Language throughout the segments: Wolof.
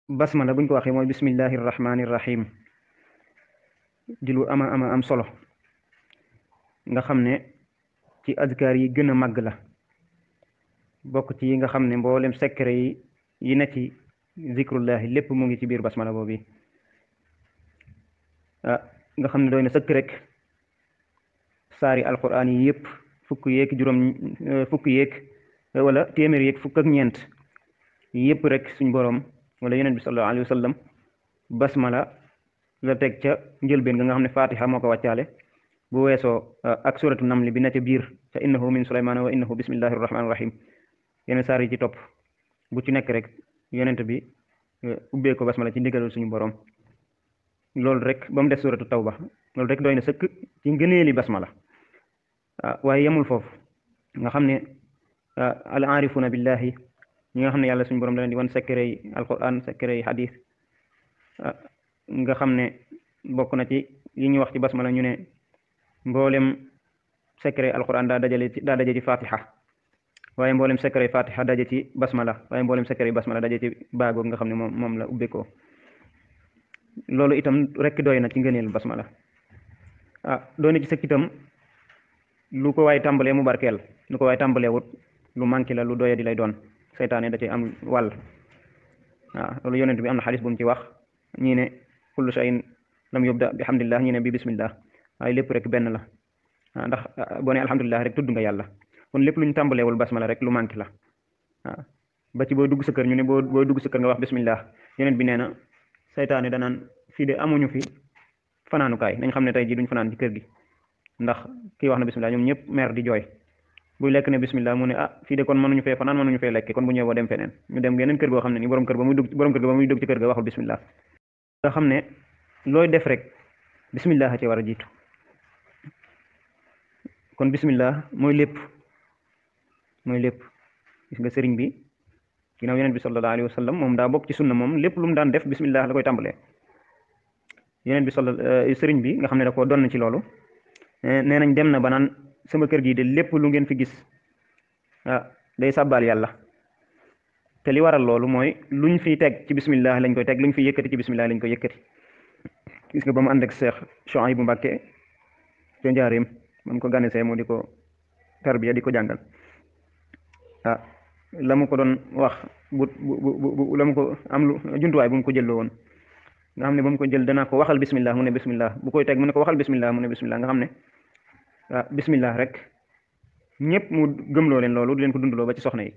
basmala buñ ko waxee mooy bismillahi rahmani rahim di lu ama am solo nga xam ne ci azkar yi gën a màgg la bokk ci yi nga xam ne mboolem secret yi ne ci zikrullahi lépp mu ngi ci biir basmala boobu nga xam ne doy na sëkk rek saari alquran yi yëpp fukk yeeg juróom fukk yeeg wala téeméer yeeg fukk ak ñeent yëpp rek suñ boroom wala yonent bi sallallahu alayhi wa sallam basmala la teg ca njëlbeen nga xam ne fatiha moo ko wàccaale bu weesoo ak suratu namli bi na ca biir ca innahu min sulaymana wa innahu bismillahi rahmani rahim yeneen saar yi ci topp bu ci nekk rek yonent bi ubbee ko basmala ci ndigalul suñu boroom loolu rek ba mu def suratu tawba loolu rek doy na sëkk ci ngëneeli basmala waaye yemul foofu nga xam ne al aarifuna billahi ñi nga xam ne yàlla suñu borom da leen di wan secret yi alquran secret yi hadith nga xam ne bokk na ci yi ñuy wax ci basmala ñu ne mboolem secret alquran daa daje ci fatiha waaye mboolem secret fatiha daje ci basmala waaye mboolem secret basmala daje ci baagoog nga xam ne moom la ubbeekoo loolu itam rek doy na ci ngëneel basmala doy na ci sëkk itam lu ko waay tàmbalee mu barkeel lu ko waay tàmbalee wut lu manqué la lu doya di lay doon seytaane da ci am wàll loolu yonent bi am na xadis bu mu ci wax ñii ne kullu shay'in lam yubda bi hamdillah ñii ne bi bismillah waaye lépp rek benn la ndax boo ne alhamdulillah rek tudd nga yàlla kon lépp lu ñu tàmbaleewul basmala rek lu manqué la ba ci boo dugg sa kër ñu ne boo dugg sa kër nga wax bismillah yonent bi nee na seytaane danaan fii de amuñu fi fanaanukaay nañ xam ne tey jii duñ fanaan ci kër gi ndax kii wax na bismillah ñoom ñëpp mer di jooy buy lekk ne bismillah mu ne fii de kon mënuñu fee fanaan mënuñu fee lekk kon bu ñëwee boo dem feneen ñu dem geneen kër goo xam ne ni borom kër ba muy dugg ci kër ga waxul bismillah nga xam ne looy def rek bismillah ci war a jiitu kon bismillah mooy lépp gis nga sëriñ bi ginnaaw yonent bi sallallahu alayhi wa sallam moom daa bokk ci sunna moom lépp lu mu daan def bismillah la koy tàmbalee yonent bi sëriñ bi nga xam ne da koo donn ci loolu nee nañ dem na ba naan sama kër gi de lépp lu ngeen fi gis day sàbbaal yàlla te li waral loolu mooy luñ fiy teg ci bismillah lañ koy teg luñ fiy yëkkati ci bismillah lañ koy yëkkati gis nga ba mu ànd ak Seex Suhaybu Mbàkke ca Njaaréem man ko gànnesee moo di ko tarbiya di ko jàngal la mu ko doon wax la mu ko am lu jumtuwaay bu mu ko jëlloo woon nga xam ne ba mu ko jël danaa ko waxal bismillah mu ne bismillah bu koy teg mu ne ko waxal bismillah mu ne bismillah nga xam ne bismillah rek ñëpp mu gëmloo leen loolu di leen ko dundaloo ba ci soxna yi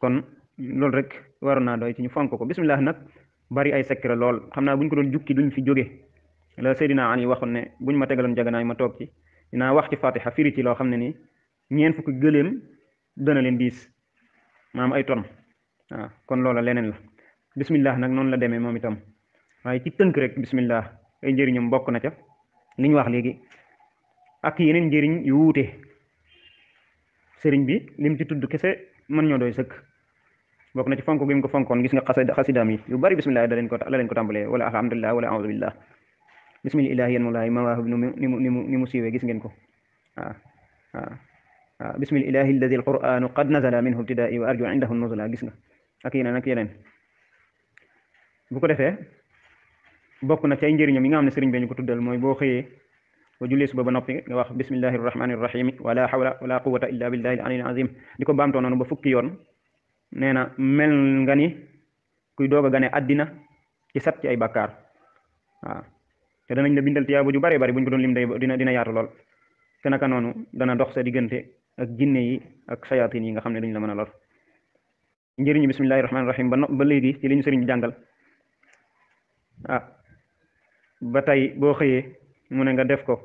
kon loolu rek waroon naa doy ci ñu fonk ko bismillah nag bari ay secret lool xam naa bu ñu ko doon jukki duñ fi jóge la Seydina Ali waxoon ne buñ ma tegaloon jaganaay ma toog ci dinaa wax ci fatiha firi ci loo xam ne ni ñeent fukki gëléem dana leen diis maam ay ton kon loola leneen la bismillah nag noonu la demee moom itam waaye ci tënk rek bismillah ay njëriñam bokk na ca li ñu wax léegi ak yeneen njëriñ yu wuute sëriñ bi lim ci tudd kese mën ñoo doy sëkk bokk na ci fonk gi mu ko fonkoon gis nga xasidaam yi yu bari bismillah la leen ko tàmbalee wala alhamdulillah wala a'udhu billah bismillahi yan mulaay mawaahib ni mu siiwee gis ngeen ko bismillahi alladi alquranu qad nazala minhu ibtidaai wa arju indahu nuzula gis nga ak yeneen bu ko defee bokk na ci ay njëriñam yi nga xam ne sëriñ bi ñu ko tuddal mooy boo xëyee boo jullee suba ba noppi nga wax bismillahi rahmani rahim wala hawla wala quwwata illa billahi al-aliyyil azim di ko baamtoo noonu ba fukki yoon nee na mel nga ni kuy doog a gane àddina ci sat ci ay bàkkaar te danañ la bindal tiyaaba ju bare bari buñ ko doon lim day dina yaatu lool te naka noonu dana dox sa diggante ak jinne yi ak sayaatin yi nga xam ne duñ la mën a lor njëriñu bismillahi rahmani rahim ba léegi ci li ñu sëriñ bi jàngal ba tey boo xëyee mu ne nga def ko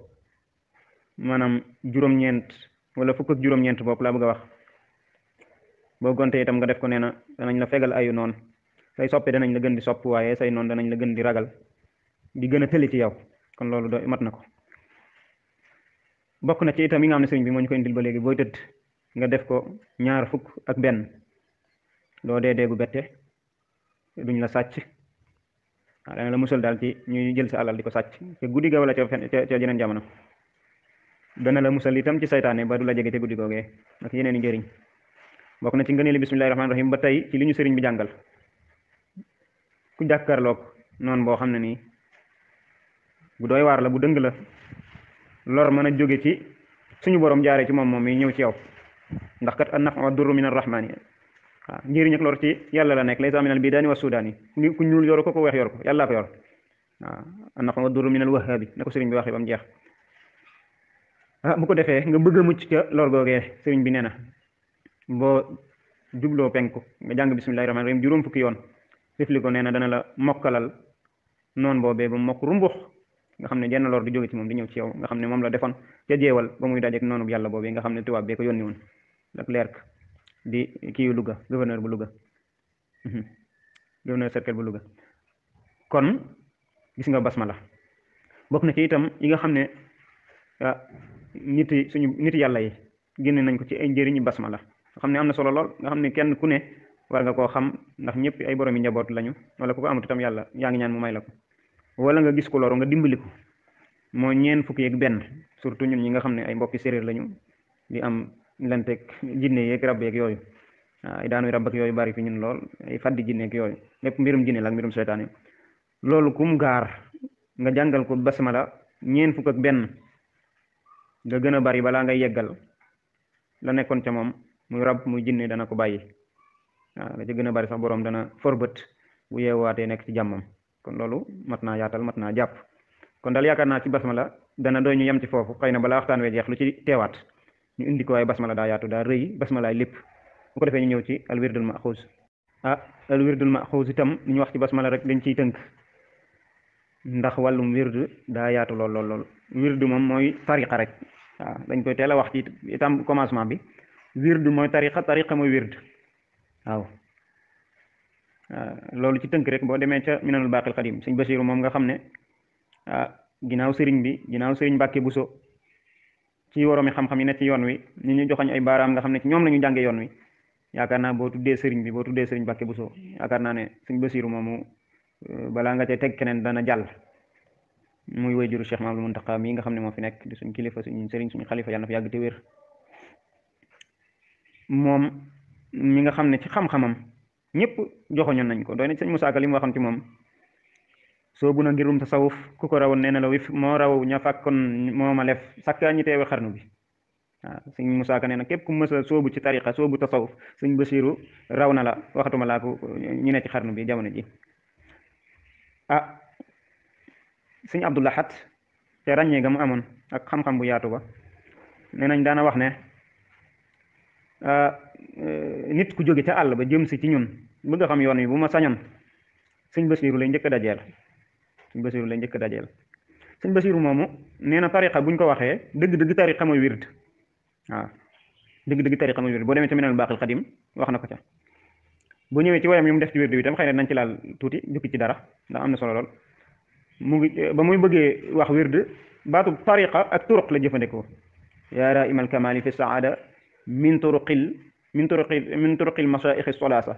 maanaam juróom-ñeent wala fukk ak juróom-ñeent bopp laa bëgg a wax boo gontee itam nga def ko nee na danañ la fegal ayu noonu say soppe danañ la gën di sopp waaye say noonu danañ la gën di ragal di gën a tëli ci yow kon loolu do mat na ko bokk na ci itam yi nga xam ne sëriñ bi moo ñu ko indil ba léegi booy tëdd nga def ko ñaar fukk ak benn doo dee deegu bette duñ la sàcc dana la musal daal ci ñuy jël sa alal di ko sàcc te guddi ga wala ca jeneen jamono dana la musal itam ci saytaane ba du la jege te guddi googee ak yeneen i njëriñ bokk na ci ngëneeli bismillahi rahmaani rahim ba tey ci li ñu sëriñ bi jàngal ku jàkkaarloog noonu boo xam ne nii bu doy waar la bu dëng la lor mën a jóge ci suñu borom jaaree ci moom moom mi ñëw ci yow ndax kat an nafa wa durru min arrahmani waaw njëriñ ak lor ci yàlla la nekk laysa min al bidaani wa sudaani ku ñuul yor ko ku weex yor ko yàllaa ko yor waaw an nafa wa durru min al wahaabi na ko sëriñ bi waxee ba mu jeex bu ko defee nga bëgg a mucc ca lor googee sëriñ bi nee na boo jubloo penku nga jàng bismillahi rahmaani rahim juróom fukki yoon tifli ko nee na dana la mokkalal noonu boobee ba mokk rumbux nga xam ne jenn lor di jóge ci moom di ñëw ci yow nga xam ne moom la defoon ca jeewal ba muy dajeek noonu yàlla boobee nga xam ne tubaab bee ko yónni woon ak leerk di kii Louga gouverneur bu Louga gouverneur cercle bu Louga kon gis nga basmala bokk na ci itam yi nga xam ne nit yàlla yi génne nañ ko ci ay njëriñi basmala nga xam ne am na solo lool nga xam ne kenn ku ne war nga koo xam ndax ñëpp ay borom yi njaboot lañu wala ku ko amut itam yàlla yaa ngi ñaan mu may la ko wala nga gis ko loru nga dimbali ko moo ñeen fukki yeeg benn surtout ñun ñi nga xam ne ay mbokki séréer lañu di am lanteeg jinne yeeg rab yeeg yooyu ay daanuy rab ak yooyu bari fi ñun lool ay faddi jinne ak yooyu lépp mbirum jinne la ak mbirum seytaane loolu kum gaar nga jàngal ko basmala ñeen fukk ak benn nga gën a bari balaa ngay yeggal la nekkoon ca moom muy rab muy jinne dana ko bàyyi waaw la ca gën a bari sax boroom dana forbët bu yeewaatee nekk ci jàmmam kon loolu mat naa yaatal mat naa jàpp kon daal yaakaar naa ci basmala dana doy ñu yem ci foofu xëy na balaa waxtaan wee jeex lu ci teewaat ñu indi ko waaye basmala daa yaatu daa rëy basmalaay lépp bu ko defee ñu ñëw ci alwirdul maxuus alwirdul maxuus itam li ñu wax ci basmala rek dañ ciy tënk ndax wàllum wird daa yaatu lool wird moom mooy tariqa rek waaw dañ koy teel a wax ci itam commencement bi wird mooy tariqa mooy wird waaw loolu ci tënk rek boo demee ca minanul baqil xadim sëñ Basiru moom nga xam ne ginnaaw sëriñ Mbàkke Buso ci woroomi xam-xam yi ne ci yoon wi ñu ñu joxañ ay baaraam nga xam ne ci ñoom la ñu jànge yoon wi yaakaar naa boo tuddee sëriñ Mbàkke Buso yaakaar naa ne sëñ Basiru moomu balaa nga cay teg keneen dana jàll muy wayjuru Cheikh Mamadou Muntaqa mii nga xam ne moo fi nekk di suñ kilifa suñ sëriñ suñu xalifa yàlla na fi yàgg te wér moom mi nga xam ne ci xam-xamam ñëpp joxoñoon nañ ko doy na sëñ Musaa Ka li mu waxoon ci moom soobu na ngirum tasawuf ku ko rawoon nee na la wif moo raw ña fàkkoon moo ma lef sakkaa ñi teewe xarnu bi waaw sëñ Musaa Ka nee na képp ku mës a soobu ci tariqa soobu tasawuf sëñ Basiru raw na la waxatuma laa ko ñu ne ci xarnu bi jamono ji sëñ Abdou Lahad te ràññee ga mu amoon ak xam-xam bu yaatu ba nee nañ daana wax ne nit ku jóge ca àll ba jëm si ci ñun bëgg a xam yoon wi bu ma sañoon sëñ Basiru lay njëkk a dajeel sëñ Basiru moomu nee na tariqa buñ ko waxee dëgg-dëgg tariqa mooy wird waaw dëgg-dëgg tariqa mooy wird boo demee ci minanul baqil xadim wax na ko ca boo ñëwee ci wayam yu mu def ci wird bi tam xëy na nañ ci laal tuuti jukki ci dara ndax am na solo lool mu ngi ba muy bëggee wax wird baatu tariqa ak turuq la jëfandikoo yaa raimal kamali fi saada min turuqil masaixi solasa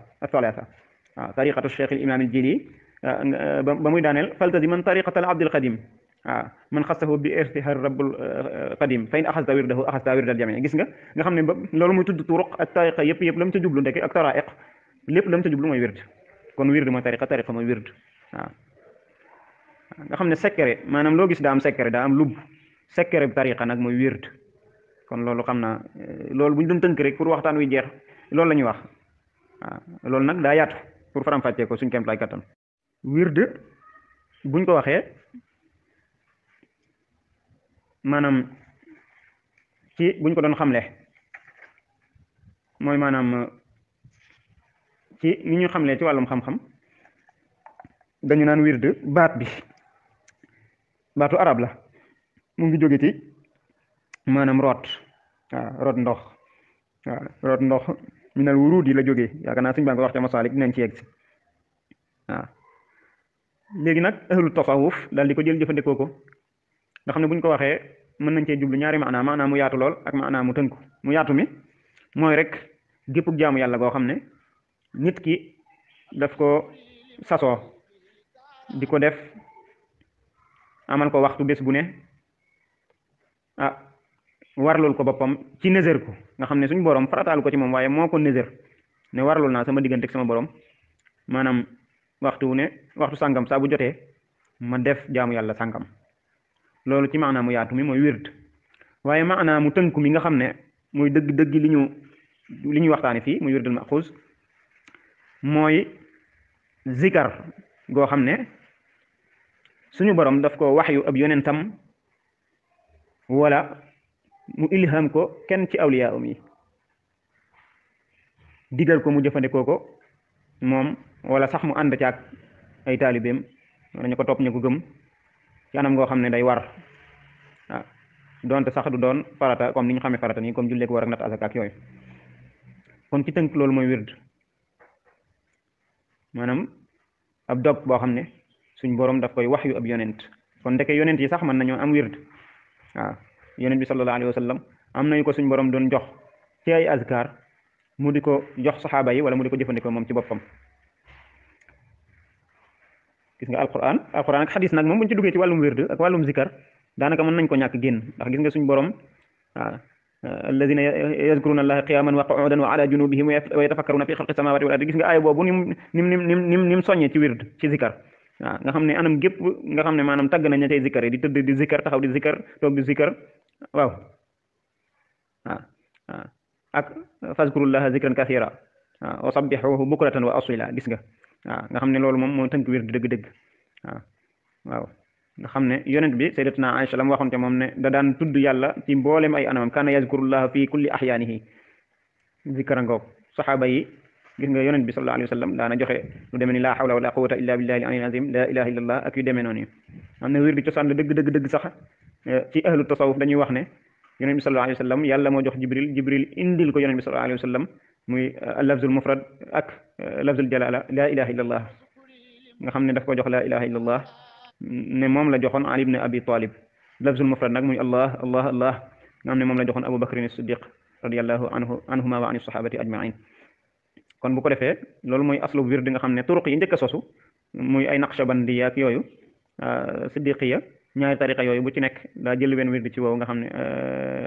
waaw tariqatu cheikh al imam al jili ba muy daaneel faltaziman tariqata al abdil qadim waaw man xasahu bi irtihar rabbul qadim fa in axasta wirdahu axasta wirdal jami gis nga xam ne ba loolu muy tudd turuq ak tariqa yëpp la mu ca jublu ndeke ak taraiq lépp la mu ca jublu mooy wird kon wird mooy tariqa mooy wird waaw nga xam ne secret maanaam loo gis daa am secret daa am lubb secret bi tariqa nag mooy wird kon loolu xam naa loolu bu ñu doon tënk rek pour waxtaan wi jeex loolu la ñuy wax waaw loolu nag daa yaatu pour faram-fàccee ko suñ kéemtalaay kattan wird buñ ko waxee maanaam ci buñ ko doon xamle mooy maanaam ci ni ñu xamlee ci wàllum xam-xam dañu naan wird baatu arab la mu ngi jóge ci maanaam root ndox root ndox minal wuruud yi la jógee yaakaar naa suñu baa ngi ko wax ca masaalik dinañ ci yegg si waaw léegi nag ahlu tasawuf daal di ko jël jëfandikoo ko nga xam ne bu ñu ko waxee mën nañ cee jublu ñaari maanaa mu yaatu lool ak maanaa mu tënku mu yaatu mi mooy rek géppug jaamu yàlla goo xam ne nit ki daf ko sasoo di ko def amal ko waxtu bés bu ne warlul ko boppam ci nézër ko nga xam ne suñu borom farataalu ko ci moom waaye moo ko nézër ne warlul naa sama diggante ak sama borom maanaam waxtu ne waxtu sàngam saa bu jotee ma def jaamu yàlla sàngam loolu ci maanaam mu yaatu mi mooy wird waaye maanaam mu tënku mi nga xam ne muy dëgg-dëgg li ñuy waxtaane fii muy wirdul maxuus mooy zikar goo xam ne suñu borom daf ko waxyu ab yonentam wala mu ilham ko kenn ci awliya yi digal ko mu jëfandikoo ko moom wala sax mu ànd caag ay taalibeem wala ñu ko topp ñu ko gëm ci anam ngoo xam ne day war ah donte sax du doon farata comme ni ñu xamee farata nii comme jullee ko war ak natt asaka ak yooyu kon ci tënk loolu mooy wird maanaam ab dog boo xam ne suñ borom daf koy wax yu ab yonent kon ndeke yonent yi sax mën nañoo am wird waaw yonent bi sallallahu alayhi wa sallam am nañu ko suñ borom doon jox ci ay azkar mu di ko jox saxaaba yi wala mu di ko jëfandikoo moom ci boppam gis nga alquran ak xadis nag moom bu ñu ci duggee ci wàllum wird ak wàllum zikar daanaka mën nañ ko ñàkk génn ndax gis nga suñ borom waaw alladina yazkuruna allaha qiyaman wa qu'udan wa ala junubihim wa yatafakkaruna fi xalqi samawati wal ardi gis nga aaya boobu nim soññee ci wird ci zikar waaw nga xam ne anam gépp nga xam ne maanaam tagg nañ ña cay zikar yi di tëdd di zikar taxaw di zikar toog di zikar waaw waaw waaw ak fazkurullaha zikran kathira waaw wa sabbihuhu bukratan wa asila gis nga waaw nga xam ne loolu moom moo tënk wird dëgg-dëgg waaw waaw nga xam ne yonent bi sayyidatuna Aïcha la mu waxoon te moom ne da daan tudd yàlla ci mboolem ay anamam kaana yazkurullaha fi kulli ahyaanihi zikra ngoog saxaaba yi gis nga yonent bi sallallahu alayhi wa sallam daana joxe lu demee ni laa hawla wala quwwata illa billahi al-aliyyil azim la ilaha illallah ak yu demee noonu am na wird cosaan la dëgg sax ci ahlu tasawuf dañuy wax ne yonent bi sallallahu alayhi wa sallam yàlla moo jox jibril indil ko yonent bi sallallahu alayhi wa sallam muy lafzul mufrad ak lafzul jalala la ilaha illallah nga xam ne daf ko jox la ilaha illallah ne moom la joxoon Ali ibn Abi Talib lafzul mufrad nag muy allah allah allah nga xam ne moom la joxoon Abu Bakrin as-Siddiq radiyallahu anhuma wa ani sahabati ajmain kon bu ko defee loolu mooy aslu wird nga xam ne turuq yi njëkk a sosu muy ay naqshbandiya ak yooyu siddiqiya ñaari tariqa yooyu bu ci nekk daa jël benn wird ci woowu nga xam ne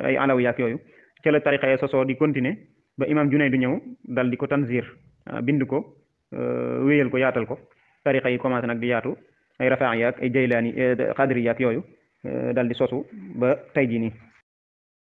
ay alawiya ak yooyu ca la tariqa ya sosoo di continuer ba imam Junayd du ñëw dal di ko tanzir bind ko wéyal ko yaatal ko tariqa yi commencé nag di yaatu ay rafaa'iya ak ay jaylaani qadiriya ak yooyu dal di sosu ba tey jii nii